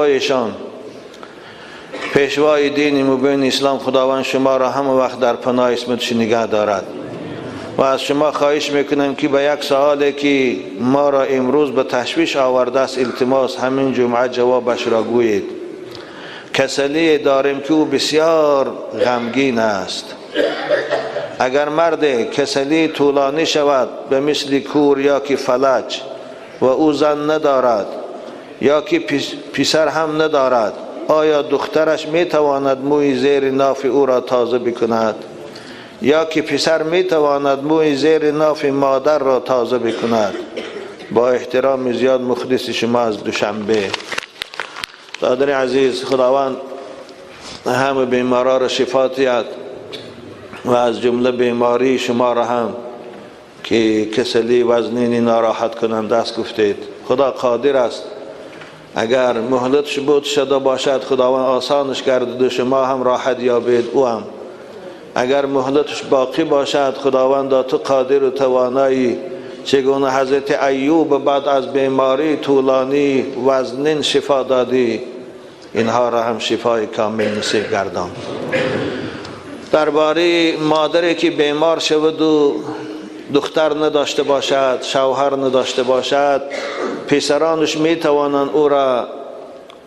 ایشان پیشوای دین مبین اسلام، خداوند شما را همه وقت در پناه اسمتش نگه دارد. و از شما خواهش میکنم که به یک سوالی که ما را امروز به تشویش آورده است، التماس همین جمعه جوابش را گویید. کسلی داریم که او بسیار غمگین است. اگر مرد کسلی طولانی شود به مثل کور یا که فلج و او زن ندارد یا که پسر هم ندارد، آیا دخترش میتواند موی زیر ناف او را تازه بکند یا که پسر میتواند موی زیر ناف مادر را تازه بکند؟ با احترام زیاد، مخلص شما از دوشنبه. برادر عزیز، خداوند همه بیمارا را شفا دهد و از جمله بیماری شما را هم که کسلی وزنینی ناراحت کننده است گفتید. خدا قادر است، اگر مهلتش بود شده باشد، خداوند آسانش کرد و شما هم راحت یابید. او هم اگر مهلتش باقی باشد، خداوند تو قادر و توانایی، چگونه حضرت ایوب بعد از بیماری طولانی وزنین شفا دادی، اینها را هم شفای کامل نصیب گردان. درباره مادری که بیمار شود و دختر نداشته باشد، شوهر نداشته باشد، پسرانش می توانند او را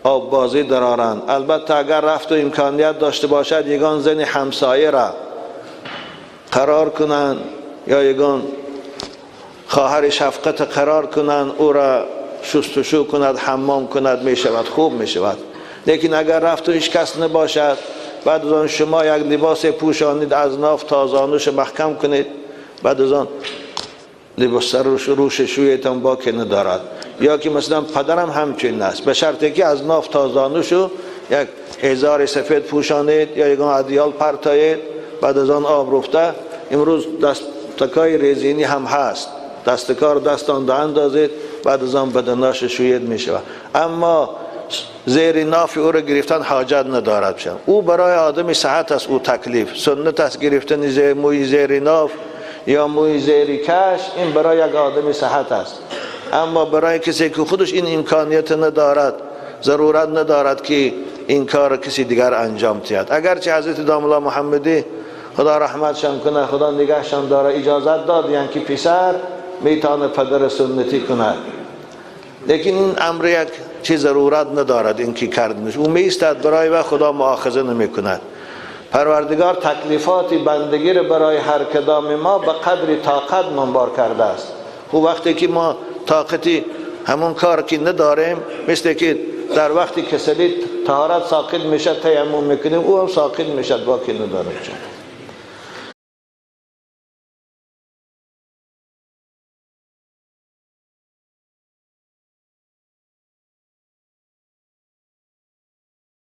آب بازی درارند. البته اگر رفت و امکانیت داشته باشد، یگان زن همسایه را قرار کنند یا یگان خواهر شفقت قرار کنند، او را شستشو کند، حمام کند، می شود، خوب می شود. لیکن اگر رفت و هیچ کس نباشد، بعد از آن شما یک لباس پوشانید، از ناف تا زانوش محکم کنید، بعد از آن لباس روش شویتان باکی ندارد. یا که مثلا پدرم همچنین است، به شرطی که از ناف تا زانوشو یک ازار سفید پوشانید یا یگان ادیال پرتایید، بعد از آن آب رفته. امروز دستکای رزینی هم هست، دستکار دستان ده اندازید، بعد از آن بدناش شوید، می شود. اما زیر ناف او را گرفتن حاجت ندارد. او برای آدم صحت است، او تکلیف سنت است. گرفتن زیر موی زیر ناف یا موی زیر کش، این برای یک آدم صحت است. اما برای کسی که خودش این امکانیت ندارد، ضرورت ندارد که این کار کسی دیگر انجام دهد. اگرچه حضرت داملا محمدی، خدا رحمتشان کنه، خدا نگهشان داره، اجازت داد، یعنی که پسر میتونه پدر سنتی کند، لیکن این امر یک چیز ضرورت ندارد. این که کردنش او میستد برای و خدا مؤاخذه نمی کند. پروردگار تکلیفات بندگی را برای هر کدام ما به قدر طاقت منبار کرده است. خب وقتی که ما طاقتی همون کار که نداریم، مثل که در وقتی کسلی طهارت ساقط میشه، تیمم میکنیم، او هم ساقط میشد، باکی نداره.